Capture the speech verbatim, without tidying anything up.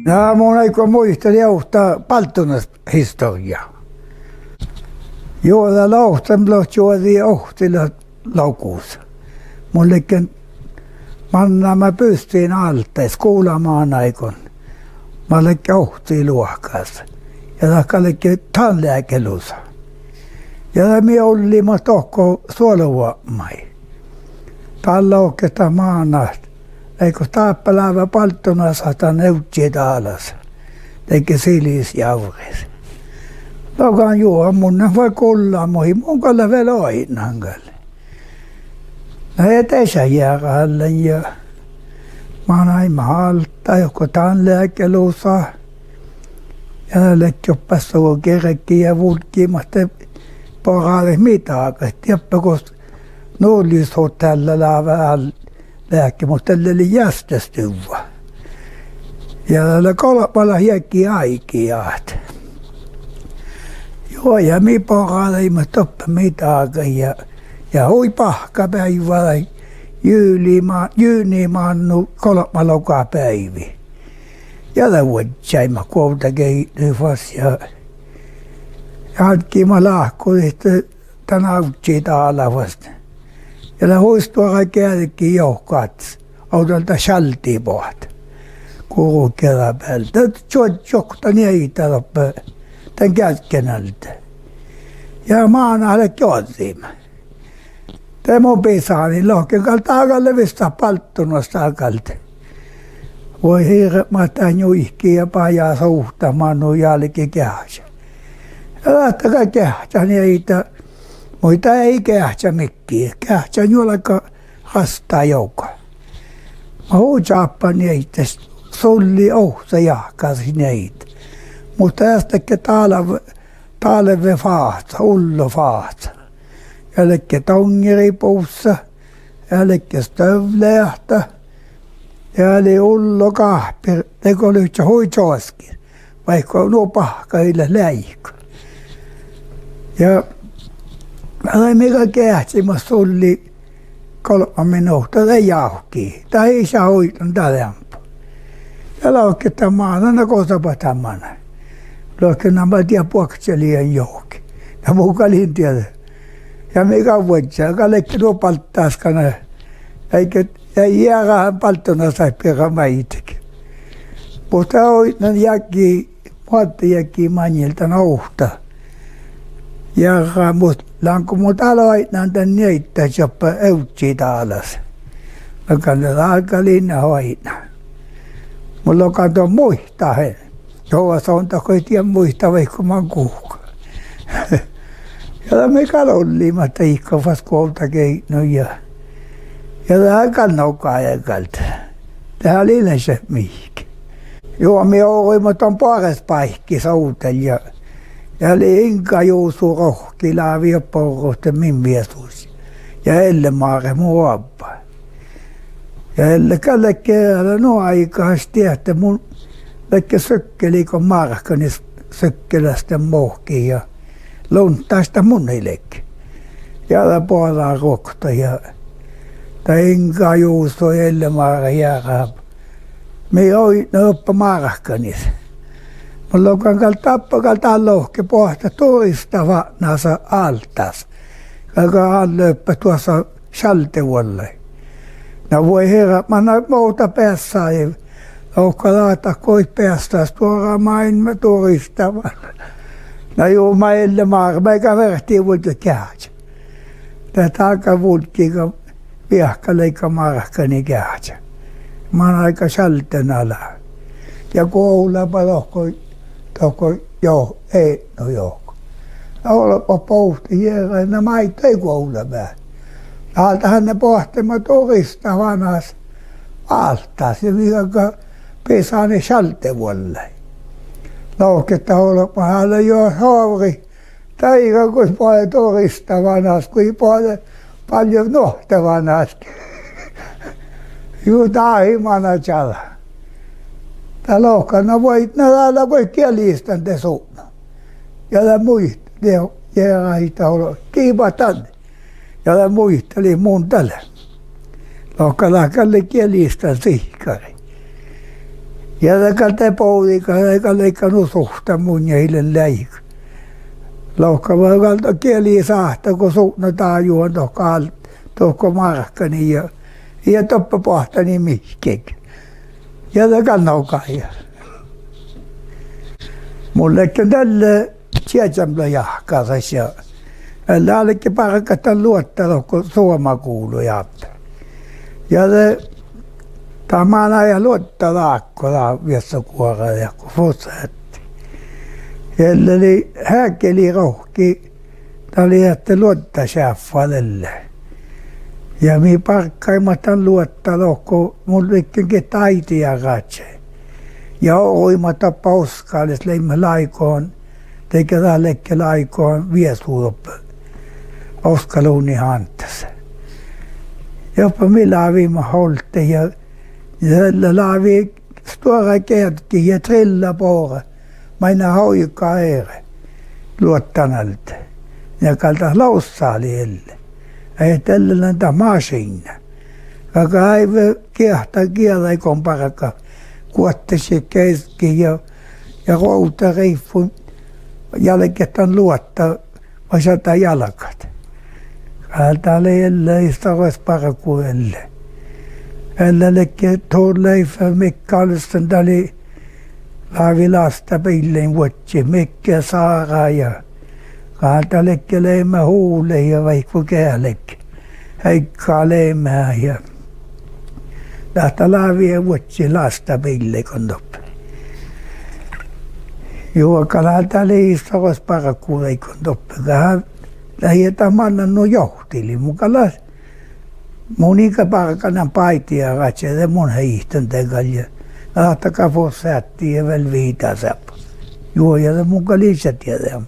Na mun áiggun muitalin ovtta báldonas historjjá. Juo, dat lea ovtta, mun lohken čuođi ovcci logus. Mun ledjen mannamin bussen Áltái skuvlamánáiguin. Mun ledjen ovcci luohkás. Ja dat gal ledje tannleagelusa. Ja de mii olliimet dohko suoluvuopmái. Dál lohket dat mánát, áiggun dáppe lávejit báldonas dan Eudži dálas, dego silis jávris. Logan: Juo, mun lean fas gullan, muhto mun gal lean vel oaidnán gal. Na ja de šat jearahallen ja manaimet Áltái dohko tannleagelusa. Ja de ledje doppe su girgii ja vulggiimet de, boradit midagaid doppe gos Nordlys Hotel lávejit leahkit, muhto dalle lei gjeastestuvva. Ja dat lea golbma leat jagi áigi ahte. Juo, ja mii boradeimet doppe midagaid ja, ja hui báhkkabeaivvi, juni ma-, juni mánu golbmaloga beaivi. Ja de vuodjaimet Guovdageidnui fas ja, ja álggiimet láhkudit dan Eudži dála fas. Ja lea hui stuorra geađgi johkádis, ovdal dat šaldiboahtá, Gurugeđa bealde. Dat čuožžu okta nieida doppe dan geažžan alde. Ja mánát ledje oađimet. De mun bisánin lohken gal: Dat gal lea vissa báldonas dat gal. Vuoi hirbmat, dat njuikii ja bajásat uhttat mannu álge geahččat. Ja dat gal geahččat nieida, muhto dat ii geahččat midjiide, geahččat juolga rastá joga. Mun hui čáppan nieidda, sulli ovcci jahkásaš nieida. Muhto das ledje dálve, dálvefáhca, ullofáhca. Ja ledje dongeribussa, ja ledje støvleid ahte, ja lei ullogáhpir, de go livččii hui čoaskis, vaikko nu báhkadit leat leaikko. Ja de mii gal geahččaimet sulli golbma minuhta de jávkii, dat ii šat oidnon dat eambbo. Ja lohket dat mánát: Na gosa bat dat manai? Lohken: Na mun dieđán, buokte lei johkii. Na mun gal in dieđe. Ja mii gal vuodjaimet, gal ledje nu baldáskan, áigge, ja jearahan báldonas birra maiddái. Muhto oidnen jagi, moadde jagi maŋŋil dan ovtta jearrá, muhto lean go mun dál oaidnán dan nieidda čappá Eudži dálas. Logan: Dat gal in oaidná. Mun logan: Don muittán. Juo, son dat go in dieđe muittán vaikko man guhká. Ja de mii gal olliimet dego fas Guovdageidnui ja, ja de gal nogai gal, de lei leat šat mihkkege. Juo, mii oruimet don boares báikkis ovdal ja, ja lei Iŋgá-Juuso rohkki lávejit borrat min viesus ja Elle-Máret mu oabbá. Ja Elle gal ledje, ale nu áigahaš diehtán, mun ledje suhkkeliiguin márkanis, suhkkelas dan muhkit ja lunttaš dat mun ledjen. Ja de boađá ruoktot ja dat Iŋgá-Juuso ja Elle-Máret jearahit. Mii oidnen doppe márkanis. Mun logan gal dáppe gal dál lohke boahtá turistavatnasa Álttás. Galgá Álle doppe duossa šaldevuollái. Na vuoi hirbmat, na mo dat beassá, lohká dat go beassá, stuorra máilmmi turistavanas. Na juo, mo Elle-Máret, mo gal fertii vuolgit geahččat. De dat gal vulggii, viehkalaiga márkanii geahččat. Manaiga šalden ala. Ja guovllaba dohko, dohko jo, eatno johkii. Olbmot bohte jearaide: Na maid dii guovllabehtet? Álddán, ne boahtá mo turistavanas Álttás ja mii galggat bisánit šaldevuollái. Lohket dat olbmot: Ale jo, soavri, daiga goit boađe turistavanas, goit boađe balje nuohtavanas. Juo, dat ii mana čađa. Dat lohká: Na vuoi, na dál lea goit gielistán de sutno. Ja de muitalii, jearaid dat ol-, gii bat dan. Ja de muitalii mun dat lea. Lohká: Dat gal lea gielistán sihkkarit. Ja de gal de bođii gal, de gal leigga nu suhttan munnje ii lean leige. Lohká vel gal gieli sáhttá go sutnje dájuhan dohko, dohko márkanii ja, ja doppe boahtán mihkkege. Ja de gal nogai. Mun ledjen dalle čiežamla jahkásaš ja, eh, álgen bargat dan luotta dohko Suoma guvlui dáppe. Ja de dat manai luotta dákko, dat viessoguora dego fusseheaddji. Elle lei, headdji lei rohkki, dat lei ahte luotta čeahppa dalle. Ja mii bargaimet dan luotta dohko, mun ledjen gitta áidejárádje. Ja oruimet doppe Oskalis, leimmet láigohan, dego dat ledje láigohan viesu doppe Oskalunni hántas. Ja doppe mii láviimet olddit ja, ja lávii stuorra geađggi ja trilla bore, mainna hoiga eret luottan alde. Ja gal dat lossa lei elle. Ahte elle lei dat mašiidna. Galgá áive geahta gieđaiguin bargat, guottašit geađggi ja, ja ruovdda riivvui jalget dan luotta, vai šaddá jalgat. Gal dat lei elle issoras bargu elle. Elle ledje Torleif Mikkalsen, dat lei, lávii lástabiillain vuodjit, Mikke Sára ja, gal dat ledje Leime Huulit ja vaikko geat ledje. Heigga Leime ja, dat lávii vuodjit lástabiillaiguin doppe. Juo, gal dat lei issoras bargu dieđusge doppe, gal, dat ii dat mannan nu johtilit, mun gal, mun ii gal bargga dan báidejárádjái, de mun hiitan de gal ja, ahte gal fusseheaddji vel viidáseaba. Juo, ja de mun gal ii dieđe.